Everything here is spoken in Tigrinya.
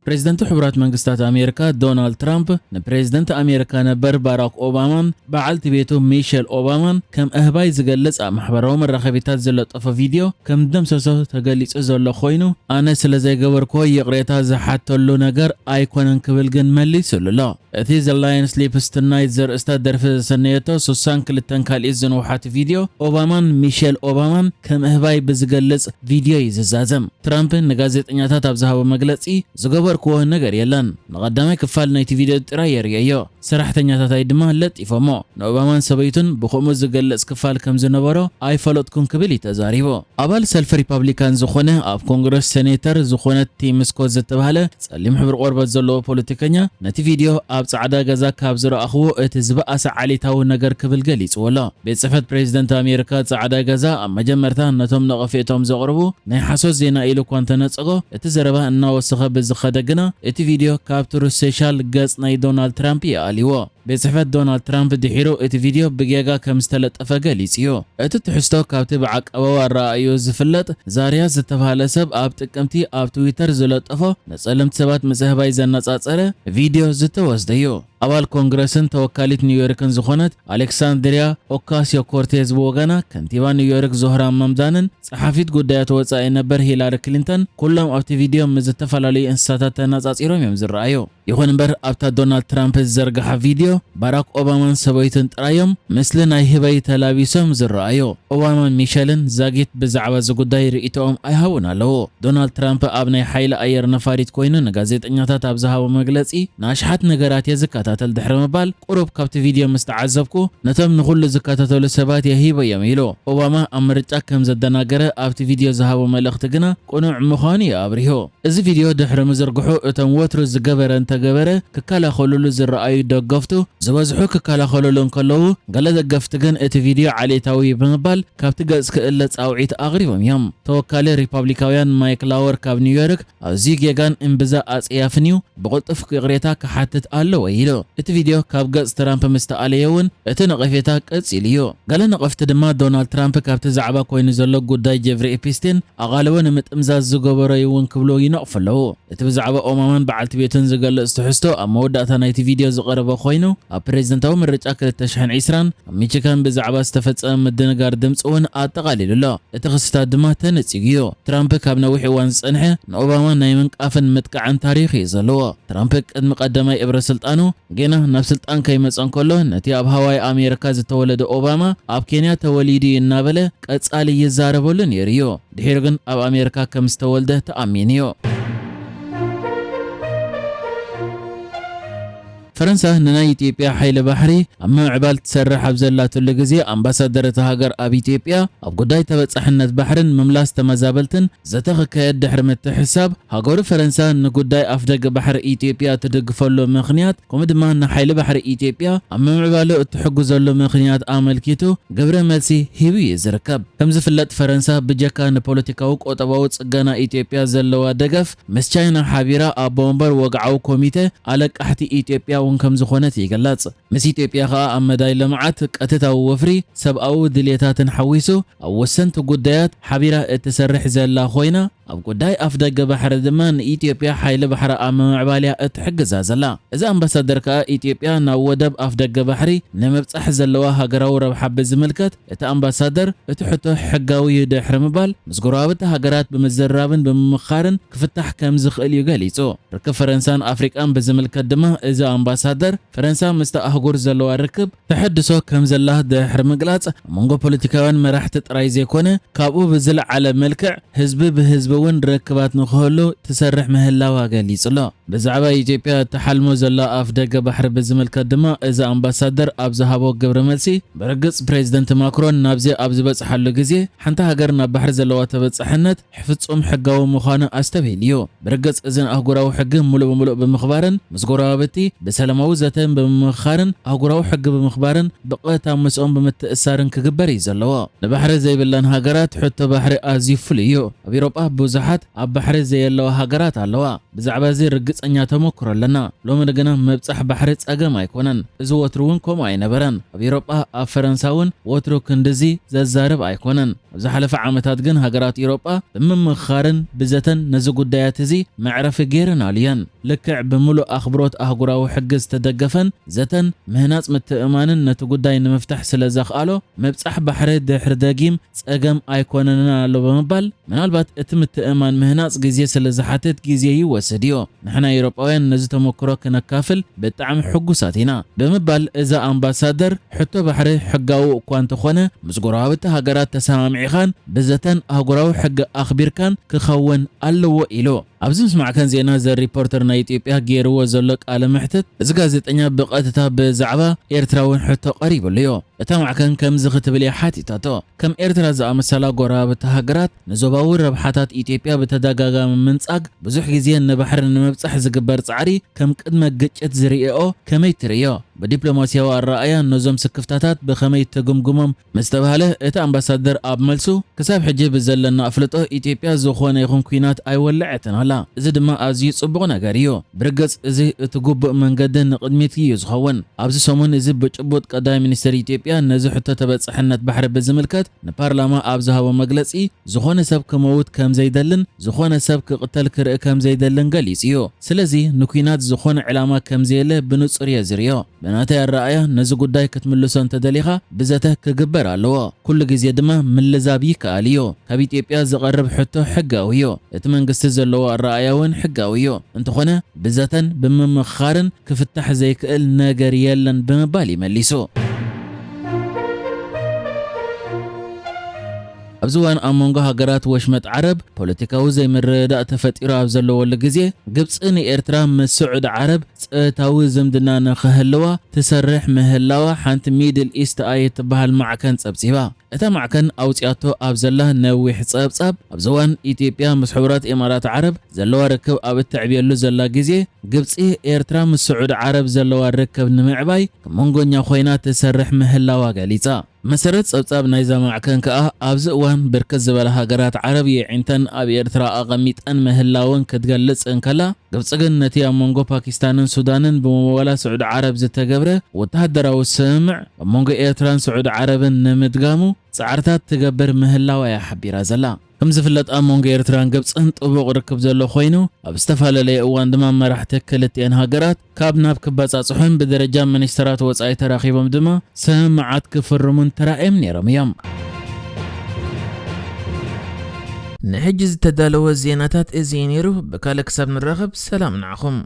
ፕሬዝደንት ሕቡራት መንግስታት ኣሜሪካ ዶናልድ ትራምፕ ንፕሬዝደንት ኣሜሪካ ነበር ባራክ ኦባማን በዓልቲ ቤቱ ሚሸል ኦባማን ከም ኣህባይ ዝገልጽ ኣብ ማሕበራዊ መራኸቢታት ዝለጠፎ ቪድዮ ከም ደምሰሶ ተገሊጹ ዘሎ ኮይኑ፣ ኣነ ስለ ዘይገበርክዎ ይቕሬታ ዝሓተሉ ነገር ኣይኮነን ክብል ግን መሊሱሉ ኣሎ። እቲ The Lion Sleeps Tonight ዘርእስታ ደርፊ ዘሰነየቶ ሱሳን ክልተን ካልኢት ዝንውሓት ቪድዮ ኦባማን ሚሸል ኦባማን ከም ኣህባይ ብዝገልጽ ቪድዮ እዩ ዝዛዘም። ትራምፕ ንጋዜጠኛታት ኣብ ዝሃቦ መግለጺ፣ ዝገበርክዎ ነገር የለን። ንቐዳማይ ክፋል ናይቲ ቪድዮ ጥራይ የርእየዮ። ሰራሕተኛታታይ ድማ ለጢፎሞ። ንኦባማን ሰበይቱን ብኸምኡ ዝገልጽ ክፋል ከም ዝነበሮ ኣይፈለጥኩን ክብል እዩ ተዛሪቡ። ኣባል ሰልፊ ሪፓብሊካን ዝኾነ ኣብ ኮንግረስ ሴኔተር ዝኾነ ቲም ስኮት ዝተባህለ ጸሊም ሕብሪ ቆርበት ዘለዎ ፖለቲከኛ ነቲ ቪድዮ ኣብ ጻዕዳ ገዛ ካብ ዝረኣኽዎ እቲ ዝበኣሰ ዓሌታዊ ነገር ክብል ገሊጽዎ ኣሎ። ቤት ጽሕፈት ፕሬዝደንት ኣሜሪካ ጻዕዳ ገዛ ኣብ መጀመርታ ነቶም ነቐፌቶም ዘቕርቡ ናይ ሓሶት ዜና ኢሉ እኳ እንተነጸጎ፣ እቲ ዘረባ እናወሰኸ ብዝኸደ ግና እቲ ቪድዮ ካብ ትሩዝ ሶሻል ገጽ ናይ ዶናልድ ትራምፕ ይኣልዎ። ቤት ጽሕፈት ዶናልድ ትራምፕ ድሒሩ እቲ ቪድዮ ብጌጋ ከም ዝተለጠፈ ገሊጹ እዩ። እቲ ትሕዝቶ ካብቲ ብዓቀባዊ ኣረኣእዩ ዝፍለጥ ዛርያ ዝተባህለ ሰብ ኣብ ጥቅምቲ ኣብ ትዊተር ዝለጠፎ ንጸለምቲ ሰባት ምስ ኣህባይ ዘነጻጸረ ቪድዮ ዝተወስደ እዩ። ኣባል ኮንግረስን ተወካሊት ኒውዮርክን ዝኾነት ኣሌክሳንድሪያ ኦካሲዮ ኮርቴዝ ብወገና፣ ከንቲባ ኒውዮርክ ዞህራን ማምዳንን ጸሓፊት ጉዳያት ወጻኢ ነበር ሂላሪ ክሊንተን ኩሎም ኣብቲ ቪድዮ ምስ ዝተፈላለዩ እንስሳታት ተነጻጺሮም እዮም ዝረኣዩ። ይኹን እምበር ኣብታ ዶናልድ ትራምፕ ዝዘርግሓ ቪድዮ ባራክ ኦባማን ሰበይቱን ጥራዮም ምስሊ ናይ ህበይ ተላቢሶም ዝረኣዩ። ኦባማን ሚሸልን ዛጊት ብዛዕባ እዚ ጉዳይ ርእይቶኦም ኣይሃቡን ኣለዉ። ዶናልድ ትራምፕ ኣብ ናይ ሓይሊ ኣየር ነፋሪት ኮይኑ ንጋዜጠኛታት ኣብ ዝሃቦ መግለጺ፣ ንኣሽሓት ነገራት እየ ዝከታተል ድሕሪ ምባል፣ ቁሩብ ካብቲ ቪድዮ ምስ ተዓዘብኩ፣ ነቶም ንኹሉ ዝከታተሉ ሰባት እየ ሂበዮም ኢሉ። ኦባማ ኣብ ምርጫ ከም ዘደናገረ ኣብቲ ቪድዮ ዝሃቦ መልእኽቲ ግና ቅኑዕ ምዃኑ እዩ ኣብሪሁ። እዚ ቪድዮ ድሕሪ ምዝርግሑ፣ እቶም ወትሩ ዝገበረ እንተገበረ ክከላኸሉሉ ዝረኣዩ ደገፍቱ ዝበዝሑ ክከላኸሉሉ እንከለዉ፣ ገለ ደገፍቲ ግን እቲ ቪድዮ ዓሌታዊ እዩ ብምባል ካብቲ ገጽ ክእለ ጻውዒት ኣቕሪቦም እዮም። ተወካሊ ሪፓብሊካውያን ማይክ ላወር ካብ ኒውዮርክ፣ ኣዝዩ ጌጋን እምብዛ ኣጸያፍን እዩ፣ ብቕልጡፍ ይቕሬታ ክሓትት ኣለዎ ኢሉ። እቲ ቪድዮ ካብ ገጽ ትራምፕ ምስ ተኣለየ እውን እቲ ነቐፌታ ቀጺሉ እዩ። ገለ ነቐፍቲ ድማ ዶናልድ ትራምፕ ካብቲ ዛዕባ ኮይኑ ዘሎ ጉዳይ ጀፍሪ ኤፒስቲን ኣቓልቦ ንምጥምዛዝ ዝገበሮ እዩ እውን ክብሉ ይነቕፉ ኣለዉ። እቲ ብዛዕባ ኦባማን በዓልቲ ቤቱን ዝገልጽ ትሕዝቶ ኣብ መወዳእታ ናይቲ ቪድዮ ዝቐረበ ኮይኑ፣ ኣብ ፕሬዝደንታዊ ምርጫ ክልተ ሽሕን ዕስራን ኣብ ሚቺጋን ብዛዕባ ዝተፈጸመ ምድንጋር ድምጺ እውን ኣጠቓሊሉ ኣሎ። እቲ ክስታት ድማ ተነጺጉ እዩ። ትራምፕ ካብ ነዊሕ እዋን ዝጸንሐ ንኦባማ ናይ ምንቃፍን ምጥቃዕን ታሪኽ እዩ ዘለዎ። ትራምፕ ቅድሚ ቀዳማይ እብረ ስልጣኑ፣ ጌና ናብ ስልጣን ከይመጸ እንከሎ፣ ነቲ ኣብ ሃዋይ ኣሜሪካ ዝተወለደ ኦባማ ኣብ ኬንያ ተወሊዱ እዩ እናበለ ቀጻሊ ይዛረበሉ ነይሩ እዩ። ድሒሩ ግን ኣብ ኣሜሪካ ከም ዝተወልደ ተኣሚኑ እዩ። ፈረንሳ ንናይ ኢትዮጵያ ሓይሊ ባሕሪ ኣብ ምምዕባል ትሰርሕ ኣብ ዘላትሉ ግዜ፣ ኣምባሳደር እታ ሃገር ኣብ ኢትዮጵያ ኣብ ጉዳይ ተበጻሕነት ባሕርን ምምላስ ተመዛበልትን ዘተ ክካየድ ድሕሪ ምትሕስሳብ፣ ሃገሩ ፈረንሳ ንጉዳይ ኣፍደገ ባሕሪ ኢትዮጵያ እትድግፈሉ ምኽንያት፣ ከምኡ ድማ ንሓይሊ ባሕሪ ኢትዮጵያ ኣብ ምምዕባሉ እትሕግዘሉ ምኽንያት ኣመልኪቱ ግብረ መልሲ ሂቡ እዩ ዝርከብ። ከም ዝፍለጥ፣ ፈረንሳ ብጀካ ንፖለቲካዊ ቁጠባዊ ጽገና ኢትዮጵያ ዘለዋ ደገፍ፣ ምስ ቻይና ሓቢራ ኣቦ ወንበር ወግዓዊ ኮሚተ ኣለቃሕቲ ኢትዮጵያ እውን ከም ዝኾነት ይግለጽ። ምስ ኢትዮጵያ ከኣ ኣብ መዳይ ልምዓት፣ ቀጥታዊ ወፍሪ፣ ሰብኣዊ ድልየታትን ሓዊሱ ኣብ ወሰንቲ ጉዳያት ሓቢራ እትሰርሕ ዘላ ኮይና፣ ኣብ ጉዳይ ኣፍደገ ባሕሪ ድማ ንኢትዮጵያ ሓይሊ ባሕሪ ኣብ ምምዕባል እያ እትሕግዛ ዘላ። እዚ ኣምባሳደር ከኣ ኢትዮጵያ ናብ ወደብ ኣፍደገ ባሕሪ ንምብጻሕ ዘለዋ ሃገራዊ ረብሓ ብዝምልከት እቲ ኣምባሳደር እቲ ሕቶ ሕጋዊ እዩ ድሕሪ ምባል፣ ምስ ጎረባብቲ ሃገራት ብምዝርራብን ብምምኻርን ክፍታሕ ከም ዝኽእል እዩ ገሊጹ። ርክብ ፈረንሳን ኣፍሪቃን ብዝምልከት ድማ እዚ ኣምባሳደር፣ ፈረንሳ ምስቲ ኣህጉር ዘለዋ ርክብ ተሐድሶ ከም ዘላ ድሕሪ ምግላጽ፣ ኣብ መንጎ ፖለቲካውያን መራሕቲ ጥራይ ዘይኮነ፣ ካብኡ ብዝለዓለ መልክዕ ህዝቢ ብህዝቢ እውን ርክባት ንኽህሉ ትሰርሕ ምህላዋ ገሊጹ ኣሎ። ብዛዕባ ኢትዮጵያ እትሓልሞ ዘላ ኣፍ ደገ ባሕሪ ብዝምልከት ድማ፣ እዚ ኣምባሳደር ኣብ ዝሃቦ ግብረ መልሲ፣ ብርግጽ ፕሬዚደንት ማክሮን ናብዚ ኣብ ዝበጽሓሉ ግዜ፣ ሓንቲ ሃገር ናብ ባሕሪ ዘለዋ ተበጻሕነት ፍጹም ሕጋዊ ምዃኑ ኣስተብሂሉ እዩ። ብርግጽ፣ እዝን ኣህጉራዊ ሕጊ ምሉእ ብምሉእ ብምኽባርን፣ ምስ ጎረባብቲ ብሰላማዊ ዘተን ብምምኽኻርን፣ ኣህጉራዊ ሕጊ ብምኽባርን፣ ብቐጥታ ምስኦም ብምትእሳርን ክግበር እዩ ዘለዎ። ንባሕሪ ዘይብለን ሃገራት ሕቶ ባሕሪ ኣዝዩ ፍሉይ እዩ። ኣብ ኤውሮጳ ብዙሓት ኣብ ባሕሪ ዘየለዋ ሃገራት ኣለዋ። ብዛዕባ እዚ ርግጸኛ ተመክሮ ኣለና። ሎሚ ግና ምብጻሕ ባሕሪ ጸገም ኣይኮነን። እዚ ወትሩ እውን ከምኡ ኣይነበረን። ኣብ ኤውሮጳ፣ ኣብ ፈረንሳ እውን ወትሩ ክንድዚ ዘዛርብ ኣይኮነን። ኣብ ዝሓለፈ ዓመታት ግን ሃገራት ኤውሮጳ ብምምኽኻርን ብዘተን ነዚ ጉዳያት እዚ መዕረፊ ገይረናሉ እየን። ልክዕ ብምሉእ ኣኽብሮት ኣህጉራዊ ሕጊ ዝተደገፈን ዘተን ምህናጽ ምትእማንን ነቲ ጉዳይ ንምፍታሕ ስለ ዘኽኣሎ፣ ምብጻሕ ባሕሪ ድሕሪ ደጊም ጸገም ኣይኮነንን ኣሎ ብምባል፣ ምናልባት እቲ ምትእማን ምህናጽ ግዜ ስለ ዝሓትት ግዜ ይወስድ እዩ። ንሕና ኤውሮጳውያን ነዚ ተመክሮ ክነካፍል ብጣዕሚ ሕጉሳት ኢና ብምባል እዛ ኣምባሳደር ሕቶ ባሕሪ ሕጋዊ እኳ እንተኾነ ምስ ጎረባብቲ ሃገራት ተሰማሚዕኻን ብዘተን ኣህጉራዊ ሕጊ ኣኽቢርካን ክኸውን ኣለዎ ኢሉ። ኣብዚ ምስማዕከን ዜና ዘ ሪፖርተር ናይ ኢትዮጵያ ገይርዎ ዘሎ ቃለ መሕትት እዚ ጋዜጠኛ ብቐጥታ ብዛዕባ ኤርትራ እውን ሕቶ ቀሪብሉ እዩ። እታ ማዕከን ከምዚ ክትብል እያ ሓቲታቶ። ከም ኤርትራ ዝኣመሰላ ጎረባብቲ ሃገራት ንዞባዊ ረብሓታት ኢትዮጵያ ብተደጋጋሚ ምንጻግ ብዙሕ ግዜ ንባሕሪ ንምብጻሕ ዝግበር ጻዕሪ ከም ቅድመ ግጭት ዝርእኦ ከመይ ትርእዮ? ብዲፕሎማስያዊ ኣረኣእያ ነዞም ስክፍታታት ብኸመይ ትግምግሞም? ምስ ተባህለ እቲ ኣምባሳደር ኣብ መልሱ ክሳብ ሕጂ ብዘለና ኣፍልጦ ኢትዮጵያ ዝኾነ ይኹን ኲናት ኣይወለዐትን ኣላ። እዚ ድማ ኣዝዩ ጽቡቕ ነገር እዩ። ብርግጽ እዚ እቲ ግቡእ መንገዲ ንቕድሚት እዩ ዝኸውን። ኣብዚ ሰሙን እዚ ብጭቡጥ ቀዳማይ ሚኒስትር ኢትዮጵያ ነዚ ሕቶ ተበጻሕነት ባሕሪ ብዝምልከት ንፓርላማ ኣብ ዝሃቦ መግለጺ ዝኾነ ሰብ ክመውት ከም ዘይደልን ዝኾነ ሰብ ክቕተል ክርኢ ከም ዘይደልን ገሊጹ እዩ። ስለዚ ንኲናት ዝኾነ ዕላማ ከም ዘየለ ብንጹር እየ ዝርእዮ። ብናተይ ኣረኣእያ ነዚ ጉዳይ ክትምልሶ እንተደሊኻ ብዘተ ክግበር ኣለዎ። ኩሉ ግዜ ድማ ምልዛብ ይከኣል እዩ። ካብ ኢትዮጵያ ዝቐርብ ሕቶ ሕጋዊ እዩ። እቲ መንግስቲ ዘለዎ ኣረኣእያ እውን ሕጋዊ እዩ። እንተኾነ ብዘተን ብምምኽኻርን ክፍታሕ ዘይክእል ነገር የለን ብምባል ይመሊሱ። ኣብዚ እዋን ኣብ መንጎ ሃገራት ወሽመጥ ዓረብ ፖለቲካዊ ዘይምርድዳእ ተፈጢሩ ኣብ ዘለወሉ ግዜ፣ ግብጺ ንኤርትራ ምስ ስዑዲ ዓረብ ጸጥታዊ ዝምድና ንኽህልዋ ትሰርሕ ምህላዋ ሓንቲ ሚድል ኢስት ኣይ እትበሃል ማዕከን ጸብጺባ። እታ ማዕከን ኣውጺኣቶ ኣብ ዘላ ነዊሕ ጸብጻብ፣ ኣብዚ እዋን ኢትዮጵያ ምስ ሕቡራት ኢማራት ዓረብ ዘለዋ ርክብ ኣብ እተዕብየሉ ዘላ ግዜ፣ ግብጺ ኤርትራ ምስ ስዑዲ ዓረብ ዘለዋ ርክብ ንምዕባይ ከም መንጎኛ ኮይና ትሰርሕ ምህላዋ ገሊጻ። መሰረት ጸብጻብ ናይዛ ማዕከን ከኣ፣ ኣብዚ እዋን ብርክት ዝበላ ሃገራት ዓረብ የዒንተን ኣብ ኤርትራ ኣቐሚጠን ምህላወን ክትገልጽ እንከላ፣ ግብጺ ግን ነቲ ኣብ መንጎ ፓኪስታንን ሱዳንን ብምወላ ስዑዲ ዓረብ ዝተገብረ ወተሃደራዊ ስምምዕ ኣብ መንጎ ኤርትራን ስዑዲ ዓረብን ንምድጋሙ ጻዕርታት ትገብር ምህላዋ እያ ሓቢራ ዘላ። ከም ዝፍለጥ ኣብ መንጎ ኤርትራን ግብጽን ጥቡቕ ርክብ ዘሎ ኮይኑ፣ ኣብ ዝተፈላለየ እዋን ድማ መራሕቲ ክልቲኤን ሃገራት ካብ ናብ ክበጻጽሑን ብደረጃ ሚኒስተራት ወጻኢ ተራኺቦም ድማ ስምምዓት ክፍርሙን ተራእዮም ነይሮም እዮም። ንሕጂ ዝተዳለወ ዜናታት እዚ እዩ ነይሩ። ብካልእ ክሳብ ንራኸብ ሰላም ንዓኹም።